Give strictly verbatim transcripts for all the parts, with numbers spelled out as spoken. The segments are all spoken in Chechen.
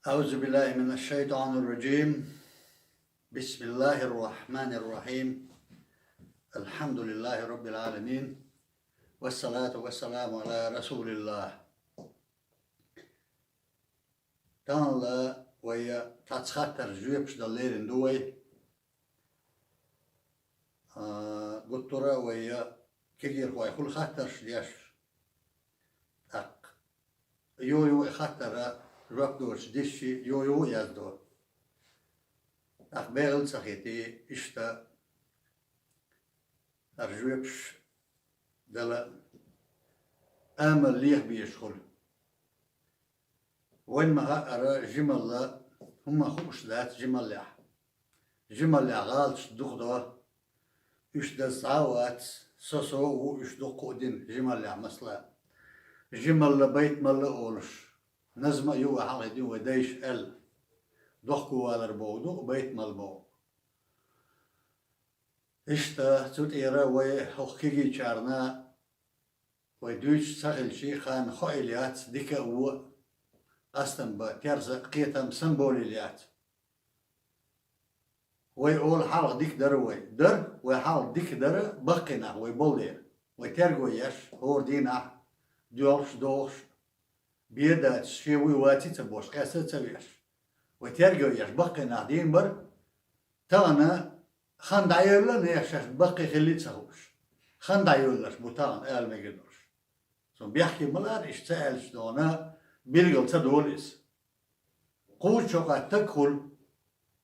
أعوذ بالله من الشيطان الرجيم. بسم الله الرحمن الرحيم. الحمد لله رب العالمين. والصلاة والسلام على رسول الله. Таханлерча вай цхьацца хаттарашта жоьпаш дала лерина ду вай. А, гуттара а вай кегийрхой хуьлу хаттараш деш. ТӀаккха йо-йо и хаттара жоп доцуш дисчи, йо-йо а яздо. ТӀаккха бегӀал ца хетий, иштта хӀара жоьпаш дала амал леха безаш хуьлу. Вайн ма-хаъара, жималла хӀумма хууш дац жималлехь. Жималлехь гӀалаташ дукха до, уьш даза цхьа а вац, со-со а ву уьш дуккха а дина жималлехь, масала. Жималла, байтамалла а олуш, назма а ю вай хьалха дина вай дайша аьлла. Дохковалар бохург ду, байтамалла бохург. Иштта цу тӀера вай хӀокху кегийчарна вай дуьйцуш ца хилча, хан хоийла яц, дика а, вон а, къастам бан, терза а, кхетам а санна болийла яц. Вай олу хьалха дика дара вай. Дара, вай хьалха дика дара, баккхий нах вай болу дела. Вай терго еш, хӀора дийнахь, доьлхуш, дохуш, бен а дац, шен вуй ваций ца бохуш, къаьстта а ца веш. Вай терго еш, баккхий нах дийна бара, тахана хан дӀайевлла, нехан шаьш баккхий хиллий а ца хууш. Хан дӀайевлларш бу тахана ала мегар долуш. Цунна бехке ма лара, иштта ца аьлча дона, билгал ца долу иза. Кхуза шо кхаьчча стаг хуьлу,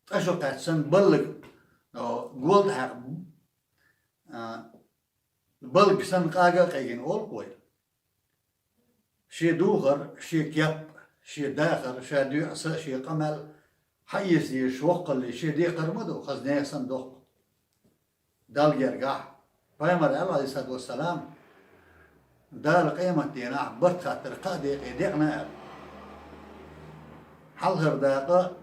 ткъа шо кхаьчча санна баллаг, о, гол тӀехь, а, балг санна къага а къегина олу-кх вай. Шен духар, шен кеп, шен дахар, ша доьӀу са, шен къамел хьаэца дезаш воккхаллий шен декхар ма ду, хаза нехан санна доккху. Далла гергахь, пайхамар аьлла, Ӏалайхиссалату вассалам, Дала къематдийнахь барт хаттар кхаа декъе декъна аьлла. Хьалхара дакъа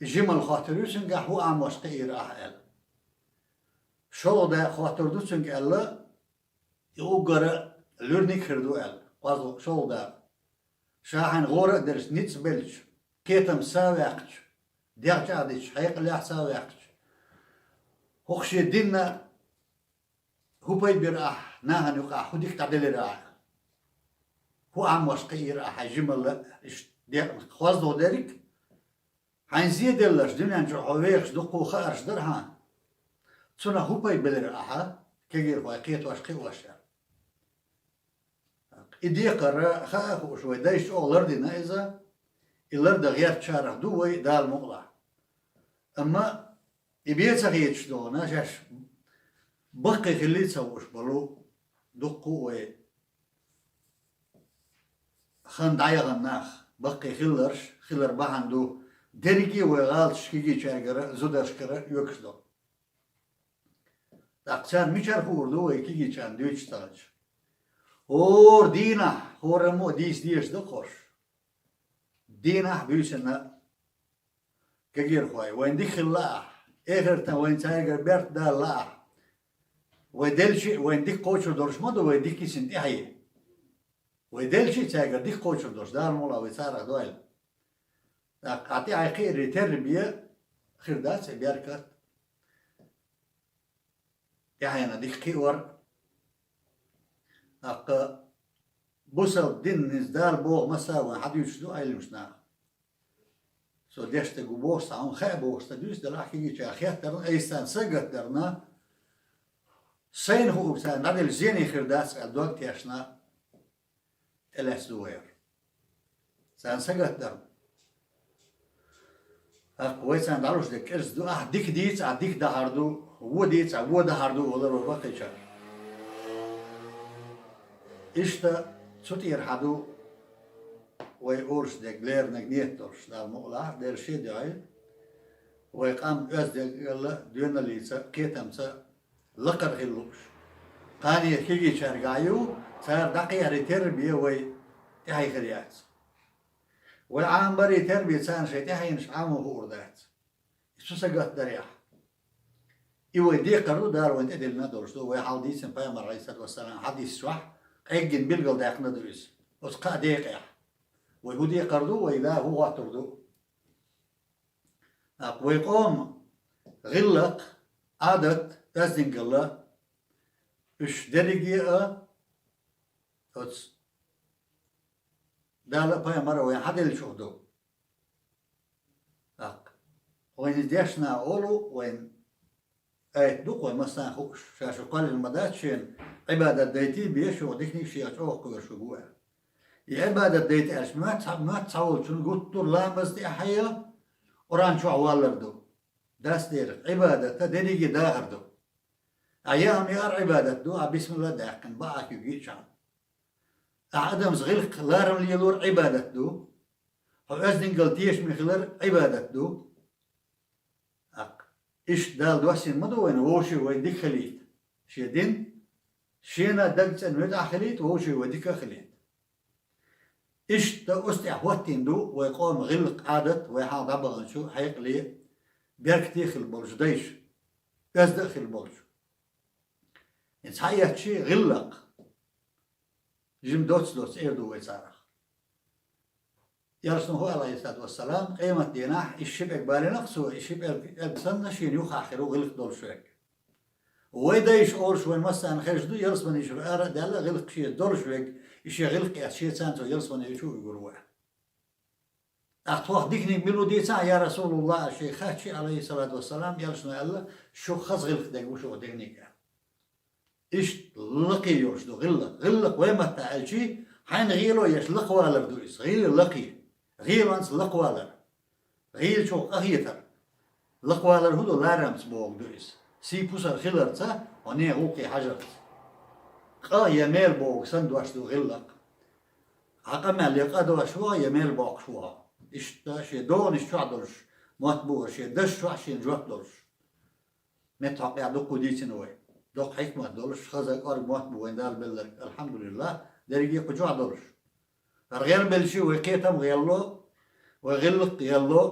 жималла хоттур ю цуьнгахь, хӀун Ӏамош кхиийра ахьа аьлла. ШолгӀа дакъа хоттур ду цуьнга аьлла, и уггара луьрниг а хир ду аьлла, кхозлагӀа, шолгӀа дакъа. Ша хьайна гӀора а делча, ницкъ белча, кхетам са а ваьккхича, дегӀ чӀагӀдича, хьекъалехь са а ваьккхича. ХӀокху шен динна хӀун пайда бира ахьа, нахана юкъахь хӀун дика дӀаделира ахьа? ХӀун Ӏамош кхиийра ахьа хьайн жималла а, иштта декъна, кхозлагӀа дерриг а? Хьайн зеделларш, дуьнен чохь хьо вехаш дуккха а хаарш дара хьан. Цунах хӀун пайда белира ахьа, кегийрхой кхетош, кхиош аьлла. И декхар хаа а хууш, вай дайша чӀогӀа лардина иза, и лардан гӀертачарах ду вай, Дала мукъалахь. Амма и бен ца хеташ догӀу, шаьш баккхий хиллий ца хууш болу дуккха а вай хан дӀаяхана нах, баккхий хилларш, хилар бахьана ду, дерриге а вай гӀалаташ кегийчаьргара, зударшкара оьгуш долу. ТӀаккха царна мичара хуур ду вай кегийчарна дуьйцуш ца хилча? ХӀора дийнахь, хӀораммо а дийца дезаш ду-кх хӀорш. Дийнахь а, буьйсанна а, кегийрхой, вайн дика хилла ахьа, эхартан вайн цаьргара берт далла ахьа. Вай делчи а вайн дика кхочур долуш ма ду вай дика йисина тӀаьхье. Вай делчи а цаьргара дика кхочур долуш, Дала мукъалахь вай царах дойла. ТӀаккха ахьа тӀаьхье кхиаре терра бен хир дац и беркат. ТӀаьхьенна дика кхиор. ТӀаккха бусалба динан иза Дала боху массо а вайн хьадуьйцуш ду Ӏелимаш наха. Со деш стаг ву бохуш цхьа хӀума хаьа бохуш ца дуьйцу делахь, кегийчара хеттарна, айса царна сагатдарна, сайна хуур царна дӀаделла зене хир дац аьлла дог тешна, тӀелаьцна ду вай хӀара. Царна сагатдарна. ТӀаккха вай царна дӀалуш дерг кӀезиг ду, ахьа дика дийца, ахьа дика дахьар ду, вон дийца, ахьа вон дахьар ду, олура вай баккхийчара. Иштта цу тӀера хьан ду вай олуш дерг, леринарг, нийят долуш, Дала мукъалахь, Дела шен дуьхьа. Вай къам оьздангалла, доьналлица, кхетамца лакхара хила лууш. Кхане кегийчаьргахь ю, цара дӀакхехьаре терра бен вай тӀаьхье хир яц. Вай Ӏамабаре терра бен царна шайн тӀаьхьенаш Ӏамо хуур дац. И цу сагатдарехь. И вай декхар ду, Дала вайна тӀедиллина а долуш ду, вай хьалха дийцина пайхамар, Ӏалайхиссалату вассалам, хьадис чохь къеггина билгалдаьккхина ду иза. Оцу кхаа декъехь. Вай хӀун декхар ду, вай да хӀун хӀоттур ду. ТӀаккха вай къоман гӀиллакх, Ӏадат, оьздангалла, уьш дерриге а оцу Дала а пайхамара а вайна хьаделлачух ду. ТӀаккха вайна дешна олу, вайна аят ду-кх вай массарна хууш, ша шу кхоьллина ма дац шена, Ӏибадат дайтий, беша юха диканиг шех чӀогӀа кхоьруш ву аьлла. И Ӏибадат дайта аьлча, моьтту, моьтту цхьаволчун гуттар а ламаз тӀехь а, Къуръан чохь валлар ду. Дас дерриг Ӏибадат дерриге дахар ду. Ахьа яа хӀума яар Ӏибадат ду, ахьа бисмилла а даьккхина, бакъ а куьйга йиъча хьан. Ахьа адамца гӀиллакх, ларам лелор Ӏибадат ду. Хьо оьздангалла тешаме хилар Ӏибадат ду. ТӀаккха иштта Дала доссийна ма ду вайна, вовшийн вай дика хилийта. Шен дин, шена даг цӀена муьтӀахь хилийта, вовшийн вай дика а хилийта. Иштта оцу тӀехь хӀоттийна ду вай къоман гӀиллакх, Ӏадат, вай хьалха дӀабаханчу хьекъале, беркате а хилла болчу дайша, оьзда а хилла болчу. И цхьаэцчи гӀиллакх, жима доцца-доцца эр ду вай царах. Элчано хӀу, Ӏалайхиссалату вассалам, къематдийнахь и ши пӀелг балийна-кх цо, и ши пӀелг, пӀелг санна шена юххехь хир ву гӀиллакх долуш верг. Вай дайша олуш вайн массарна хезаш ду, ялсамане чуьра ара а даьлла, гӀиллакх шеца долуш верг, и шен гӀиллакх эцна шеца цо ялсамане чу а вуьгур ву аьлла. ТӀаккха тхох диканиг мила ву дийцахьа, я РасулуллахӀ, аьлла шайга хаьттича, Ӏалайхиссалату вассалам, элчано аьлла, шух хаза гӀиллакх дерг ву шух диканиг аьлла. Иштта лакхе йолуш ду гӀиллакх. ГӀиллакх вай маттахь аьлчи, хьайна гӀело еш лакхавалар ду иза. ГӀийла лакхе. ГӀелонца лакхавалар. ГӀийлачух къахетар. Лакхавалар хӀун ду, ларамца богу ду иза. Сий-пусар хиларца, хьо нехан гӀуллакхе хьажарца. Къа я мел богу санна дош ду гӀиллакх. Хьан къамел я къа дош ву хьо, я мел боккхуш ву хьо. Иштта шен догӀанаш чохь долуш, мотт бу хӀара, шен дазаш чохь шена жоп долуш. Меттахь хьокъехь дуккха дийцина вай. Доккха хьикмат долуш, хаза кӀорга мотт бу вайн Дала белларг, алхьамдулиллахӀ, дерриге а кху чохь долуш. ХӀара гӀелбелчи вай кхетам гӀелло, вай гӀиллакх гӀелло,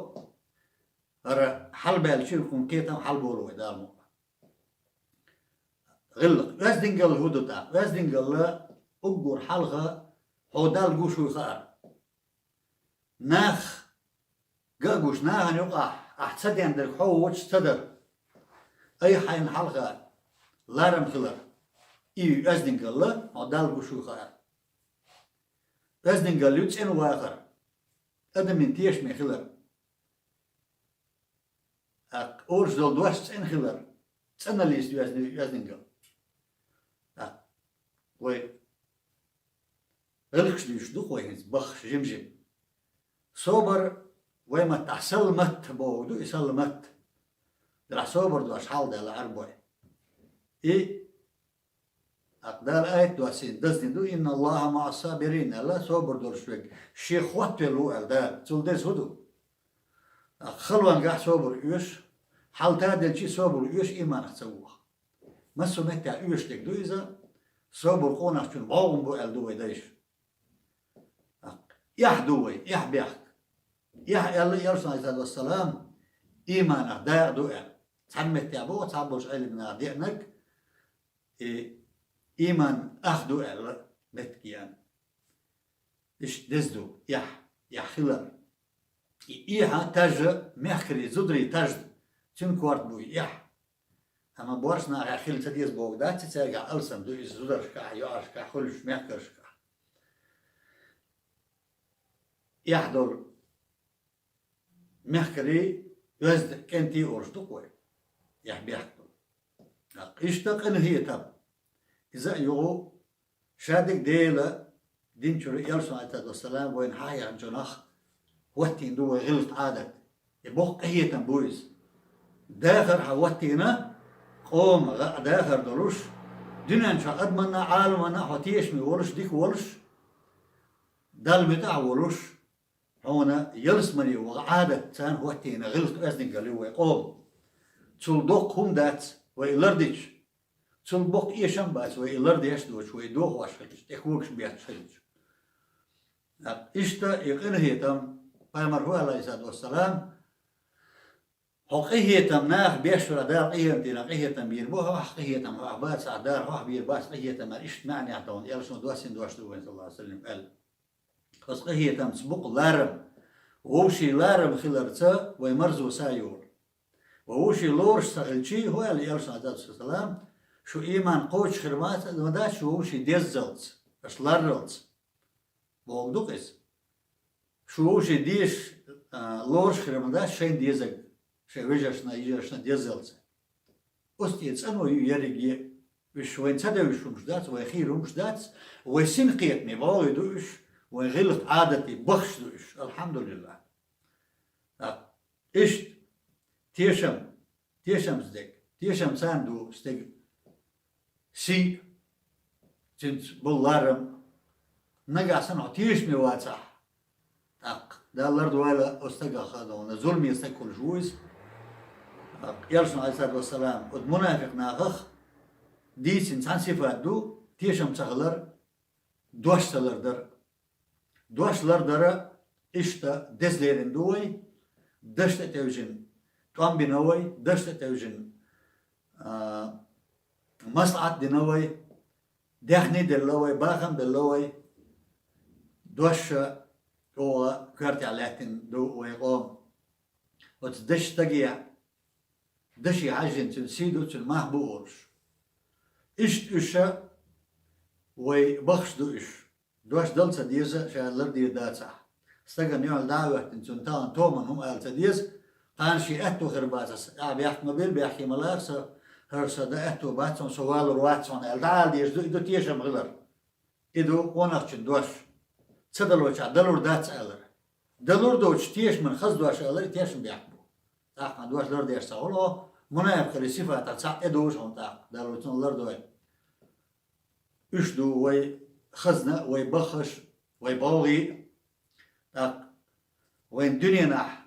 хӀара хьалабаьлчи кхунна кхетам хьалаболу вай Дала мукъ. ГӀиллакх. Оьздангалла хӀун ду тӀаккха? Оьздангалла уггар хьалха хьо Далла гуш вуй хаар. Нах ган а гуш, нахана юкъахь ахь ца дендерг хьо воцуш ца дар. Айхьа хьайна хьалха ларам хилар. И ю оьздангалла, хьо Далла гуш вуй хаар. Оьздангалла ю цӀена вахар. Адамийн тешаме хилар. ТӀаккха олуш долу дош цӀена хилар, цӀена листа везна, везниг ю. ТӀаккха вай гӀиллакхаш дуьйцуш ду-кх вай хӀинца баххаш жим-жим. Собар вай маттахь салмат бохург ду, и салмат. Делахь собар дош хьалха даьлла Ӏарбой. И ТӀаккха Дала аят доссийна, даздина ду: «Инна Аллаха маӀа сабирин», аьлла, собар долуш верг шех хоттавелла ву аьлла Дала. Цул деза хӀун ду? ТӀаккха халонгахь собар оьшу, хьал таделчи собар оьшу, ийманах ца воху. Массо а меттехь оьшург ду иза, собар къонахчун бӀогӀам бу аьлла ду вай дайша. ТӀаккха эхь ду вай, эхь бехк. Эхь аьлла Элчано, Ӏалайхиссалату вассалам, ийманах дакъа ду аьлла. Цхьана меттехь боху, цхьаболчу Ӏелам наха деанарг, и ийман ах ду аьлла меттиг ян. Иштта деза ду, эхь, эхь хилар. И эхьа таж, мехкарий, зударий таж ду, цуьнан корта буй эхь. Амма боьрша нахехь хила ца деза бохург дац, цаьргахь алсам ду иза зударшкахь, йоӀаршкахь, хуьлуш мехкаршкахь. Эхь долу мехкарий, оьзда кӀентий олуш ду-кх вай, эхь бехк долу. ТӀаккха иштта къинхетам. Иза а юху шадерг Делан дин чуьра Элчано, Ӏалайхиссалату вассалам, вайна хьахьехначунах хӀоттийна ду вай гӀиллакх, Ӏадат. И боккха къинхетам бу иза. Дахар хьан хӀоттийна, къоман гӀа-, дахар долуш, дуьнен чохь адаманна а, Ӏаламанна а хьо тешаме волуш, дика волуш, Далла муьтӀахь а волуш, хьуна ялсамане ваха Ӏадат царна хӀоттийна гӀиллакх, оьздангалла ю вай къоман. Цул доккха хӀума дац вай и лардича, цул боккха эшам а бац вай и лардеш а доцуш, вай дохош хилча, тӀе когаш бетташ хилча. Иштта и къинхетам, пайхамар хӀу, Ӏалайхиссалату вассалам, хьо къинхетам наха беш вара, Дала къинхетам дина, къинхетам бийр бу хьох, къинхетам хьох бацахь, Дала хьох бийр бац къинхетам, аьлла, иштта маьӀнехь тахана Элчано доссийна дош ду вайн, саллаллаху Ӏалайхи ва саллам, аьлла. Оцу къинхетамца бу-кх ларам. Вовшийн ларам хиларца вай марзо схьайолу. Вовшийн лоруш ца хилчий, хӀун аьлла Элчано, Ӏалайхиссалам, шу ийман кхочуш хир ма дац, шу вовшийн деззалц, аша ларралц. Бохург ду-кх иза. Шу вовшийн дезаш, а, лоруш хир ма дац, шайна дезарг, шайн вежаршна, йижаршна деззалц. Оцу тӀе цӀано ю ерриге а. Уьш вайна ца девзаш хӀумаш дац, вайн хийра хӀумаш дац, вайн синкхетаме бӀогӀий ду уьш, вайн гӀиллакх-Ӏадатийн бахаш ду уьш, алхьамдулиллахӀ. ТӀаккха иштта тешам, тешамца дерг, тешам царна ду стеган сий, цуьнца болу ларам. Нагахь санна хьо тешаме вацахь, тӀаккха Дала лардойла оцу стагах, хӀара зуламе стаг хуьлуш ву иза. ТӀаккха Элчано, Ӏалайхиссалату вассалам, оцу мунафикъ нахах дийцина цхьана сифат ду, тешам ца хилар, дош ца лардар. Дош лардара иштта деза лерина ду вай, даш тӀе тевжина тӀом бина вай, даш тӀе тевжина, а, маслаӀат дина вай, даьхни делла вай, бахам белла вай, дош чӀогӀа коьртехь лаьттина ду вай къоман. Оцу дешан стагехь, даше хьаьжжина цуьнан сий ду, цуьнан мах бу олуш. Иштта уьш вай бахаш ду уьш. Дош дала ца деза, ша лардийр дацахь. Стагана юьхьал дӀа а хӀоьттина, цунна тахана томан хӀума ала ца деза, кхана шен аьтто хир бац аса, ахьа бехк ма била, бехке ма лара сан, хӀара сан дан аьтто бац хьуна, со валур вац хьуна аьлла, дӀаала дезаш ду, и ду тешам хилар. И ду къонахчун дош. Ца далочохь далур дац алар. Далур доцуш тешаман хаза дош алар, и тешам бехк бу. ТӀаккха дош лардеш ца хуьлу, мунафикъийн сифатах цхьаъ тӀедужу хьуна тӀаккха, Дала вай цунах лардойла. Уьш ду вай хазна а, вай баххаш а, вай бӀогӀий а. ТӀаккха вайн дуьненахь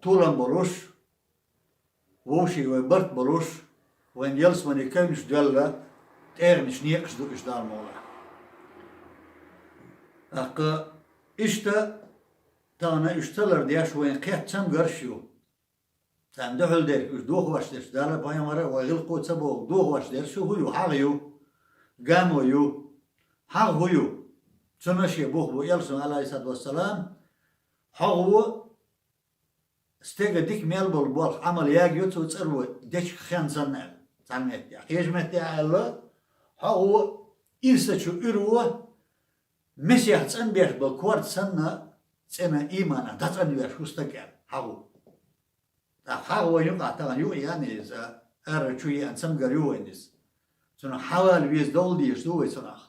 толам болуш, вовшийн вай барт болуш, вайн ялсаманин кевнаш доьлла тӀегӀанаш, некъаш ду уьш, Дала мукъ лахь. ТӀаккха иштта тахана уьш ца лардеш вайн кхетта цамгарш а ю. Царна дуьхьал дерг уьш дохош дерш, Дала, пайхамара а, вай гӀиллакхо а ца боху дохош дерш ю, хӀун ю, хьагӀ ю, гамо ю. ХьагӀ хӀун ю? Цунна шен бух бу Элчано, Ӏалайхиссалату вассалам, хьагӀо стеган дика мел болу болх, Ӏамал ягайо цо цӀаро дечиг хен санна аьлла, цхьана меттехь. Кхечу меттехь аьлла, хьагӀо ирса чу уьро месех цӀанбеш болу корта санна, цӀена ийманах дӀацӀанвеш ву стаг аьлла, хьагӀо. ТӀаккха хьагӀ вайн юкъахь тахана ю а яьхна иза, ара чу еана цамгар ю вайн иза. Цунах хьавала веза довла дезаш ду вай цунах.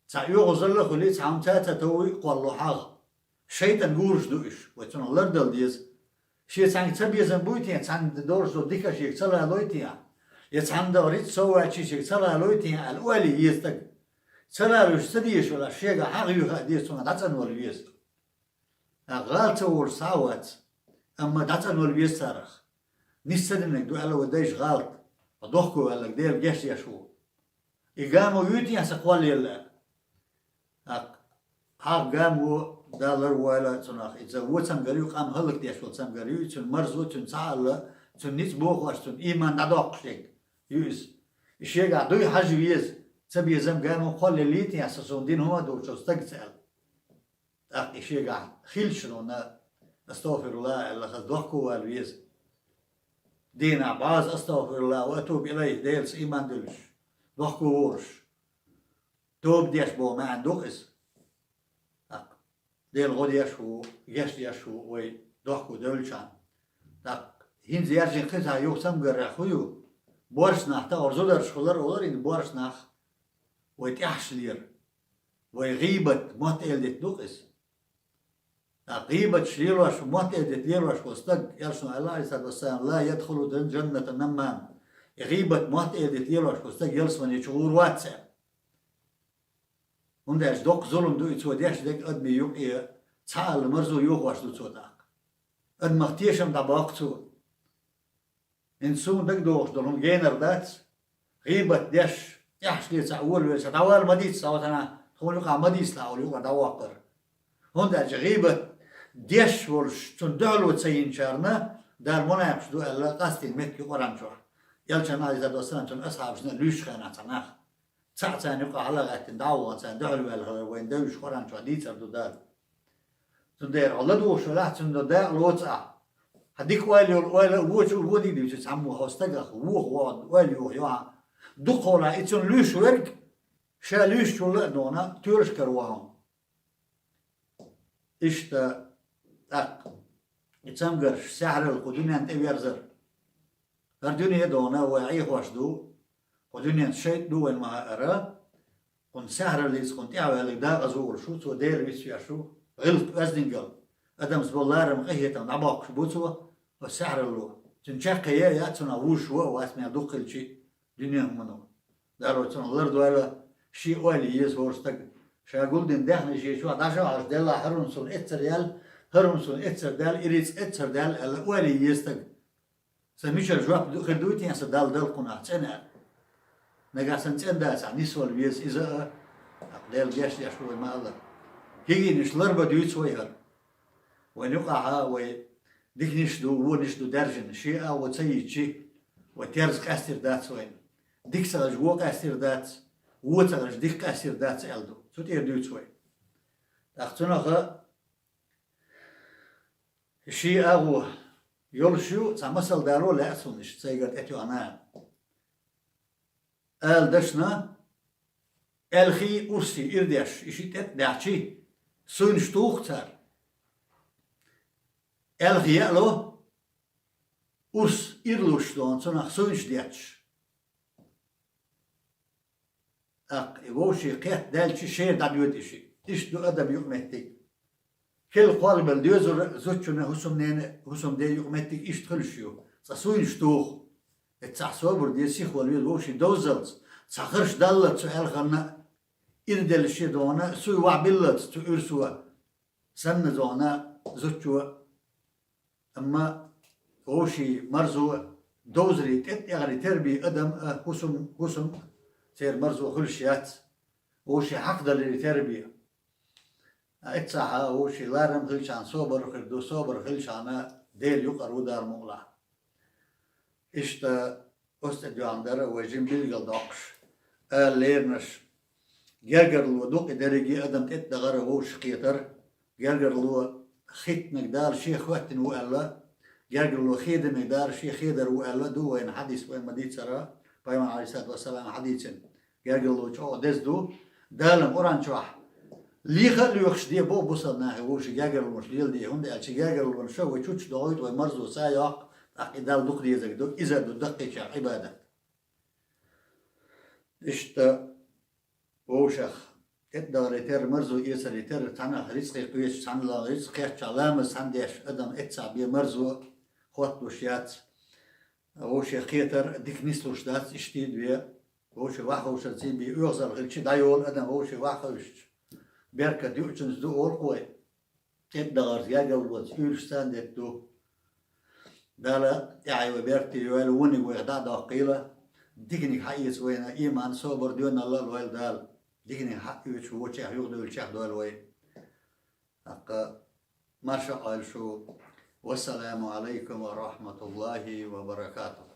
Цхьа оьгӀазалла а хуьлий, цхьа хӀума ца а ца товий, кхолло хьагӀ. ШайтӀан гураш ду уьш, вай цунах лардала деза. Шен цхьаьнга ца безам буй те, цхьаьнга долуш долу дика шега ца лалой те, я цхьаьнга долу рицкъ совгӀатчий шега ца лалой те аьлла, ойла е еза стаг. Ца лалуьйтуш ца дезаш велахь, шегахь хьагӀ юьйха а деза, цунах дӀацӀанвала веза. ТӀаккха гӀала ца волуш схьа а вац, амма дӀацӀанвала веза царах. Нис ца динарг ду аьлла вай дайша гӀалат, ткъа дохко ваьлларг Дела гечдеш ву. И гамо юй те сан кхоллаелла? ТӀаккха хьагӀ гамо, Дала лардойла цунах, иза вон цамгар ю, къам хӀаллакдеш волу цамгар ю, и цуьнан марзо, цуьнан цхьаалла, цуьнан ницкъ бохош, цуьнан ийман дӀадоккхуш дерг ю иза. И шегахь дуй хьажа веза, ца безам гамо кхоллаеллий те сан, суна дина хӀума а доцуш стагца аьлла. ТӀаккха и шегахь хилча, астагӀфируллахӀ аьлла, хаза дохко вала веза. Дийнахь бӀозза астагӀфируллахӀ ва атубу илайхӀ, Делаца ийман дуьллуш, дохко волуш, тоба деш боху маьӀна ду-кх иза. ТӀаккха Дела гӀо деш ву, гечдеш ву вай дохко девллачхьана. ТӀаккха хӀинца яьржина кхин цхьа юха цамгарехь хӀун ю? Боьрша нах тахана зударша хуьлура олура, и боьрша нах вай тӀаьхьашха лера. Вай гӀийбат, мотт-эладита ду-кх иза. ТӀаккха гӀийбаташ лелош, мотт-эладита лелош волу стаг, Элчано аьлла, Ӏалайхиссалату вассалам: «Ла ядхулу джанната наммам». И гӀийбат, мотт-эладита лелош волу стаг ялсамани чу гӀур вац аьлла. ХӀунда аьлча доккха зулам ду и цо деш дерг, адамийн юкъе цхьаалла марзо йохош ду цо тӀаккха. Адамах тешам дӀабоккху цо. ХӀинца суна дагадогӀуш долу хӀума генара дац, гӀийбат деш, тӀаьхьашха лецахь, волавелча, дӀавала ма дийца, цхьа ватана, тхуна юкъахь ма дийцалахь олу юкъара дӀавоккхура. ХӀунда аьлча гӀийбат деш волуш, цунна дуьхьало ца йинчарна, Дала мунепикъаш ду аьлла, къастийна меттиг ю Къуръан чохь. Элчанна, Ӏалайхиссалату вассалам, цуьнан асхьабашна луьйш хенахь цхьа нах. цхьаъ царна юкъа хьалагӀаьттина дӀа а вахана, царна дуьхьал ваьлла хилар вайна девзаш Къуръан чохь дийцар ду Дала. Цундела хьо ладугӀуш велахь, цунна дакъа лоцу ахь. Хьан дика ойла йолу ойла а вочул вон дийца цхьаммо хьо стагах воху вахана ойла йоху йохьа. Дукхахьолахь и цунна луьйш верг, ша луьйшучул а дона, тоьлаш кара вахана. Иштта, тӀаккха, и цамгарш, саьхьралла кху дуьнен тӀе верзар. ХӀара дуьне а дона вай Ӏехош ду, кху дуьнен шайтӀа ду вайн ма-хаъара, кхунна саьхьраллица кхунна тӀаьхьаваьллиг дакъаза волуш ву, цо Дела вицвеш ву, гӀиллакх-оьздангалла. Адамца болу ларам къинхетам дӀабоккхуш бу цо, оцу саьхьралло. Цуьнан чаккхе а яц, цунах вужуш ван а вац, мел дукха хилчи дуьнен хӀумано. Дала вай цунах лардойла, шен ойла еза хӀора стаг. Ша гулдина даьхни шен чохь дӀажахьаш делла хӀара хӀума суна эццара яьлла, хӀара хӀума суна эццара даьлла, и рицкъ эццара даьлла аьлла, ойла еза стаг. Сан мичара жоп ду-, хир дуй те сан Далла далкъунах цӀена аьлла? Нагахь сан цӀена дацахь, нисвала веза иза а, тӀаккха Дела гечдеш ву вай ма-аллара. ХӀигийнаш ларба дуьйцу вай хӀара. Вайн юкъахьа вай диканиш ду, вонаш ду даьржина, шен агӀо ца йийчи, вай терза къаьстира дац вайна. Дика ца хилча, вон къаьстира дац, вон ца хилча, дика къаьстира дац аьлла ду. Цу тӀера дуьйцу вай. ТӀаккха цунах шен агӀо йолуш ю, цхьа масал дало лаьа суна иштта, сайгара тӀетоьхна. Ала дашна, аьлхий, урсий ирдеш, и шиъ тӀетӀадаьхчи, суйнаш туху цара. Аьлха яало, урс ирлуш дона, цунах суйнаш детташ. ТӀаккха и вовшийн кхетта даьлчи шера дӀадоьду и шиъ. Иштта ду адам юкъаметтиг. Хила кхоллабелла доьзалан а, зудчунна а, хӀусамненан а, хӀусамден юкъаметтиг иштта хуьлуш ю. Цкъа суйнаш туху. Эццахь собар де, сихвала веза вовшийн довззалц, цхьа харш даллалц цу аьлхарна а, ирделлачу дона суй вахьа биллалц цу урсо санна дона зудчо а. Амма вовшийн марзо довзаре тӀетӀаьхьаре тербе адам а, хӀусам, хӀусам церан марзо хуьлуш яц. Вовшийн хьакхадаларе тербе. Ткъа эццахьа вовшийн ларам хилчахьана собар хир ду, собар хилчахьана Дела юкъара ву Дала мукъалахь. Иштта оцу тӀе доьгӀна дара вай жима билгалдоккхуш, ала леринарш. Гергарло ду-кх и дерриге адам тӀетӀадахар а вовшах кхетар. Гергарло хӀиттинарг Дала шех хӀоьттина ву аьлла, гергарло хединарг Дала шех хедар ву аьлла ду вайна хьадис, вайна ма-дийццара, Пайхамара, Ӏалайхиссалату вассалам, хьадийцина. Гергарло чӀогӀа деза ду. Дала Къуръан чохь леха а лоьхуш де боху бусалба нахе вовшийн гергарлонаш леладе, хӀунда аьлча гергарлонаш вай чучча дохуьйту, вай марзо схьайоккху, тӀаккха и Далла дукха дезарг ду, иза а ду даккхийчара Ӏибадат. Иштта вовшах тӀетӀадахаре терра, марзо эцаре терра, цхьаннах рицкъе кхеча, цхьаннах рицкъ кхеччахь ламаз цхьаьна деш, адам эццахь бен марзо хотталуш яц. Вовшех кхетар дика нислуш дац, иштта а бен, вовшийн ваххавшарций бен оьгӀазалла хилча дӀайолу адам вовшийн ваххавшча. Беркат юучунца ду олу-кх вай. ТӀетӀадахарца гергарлонца уьйраш царна детта ду. Дала тӀаьхье вай беркате йойла, вониг вайх дӀа а доккхийла, диканиг хьаэца вайна иман, собар, доьналла а лойла Дала. Диканиг хьаоьцуш вочех юхадевллачех дойла вай. ТӀаккха марша Ӏойла шу. Вассаламу Ӏалайкум ва рахьматуллахӀи ва баракатухӀ.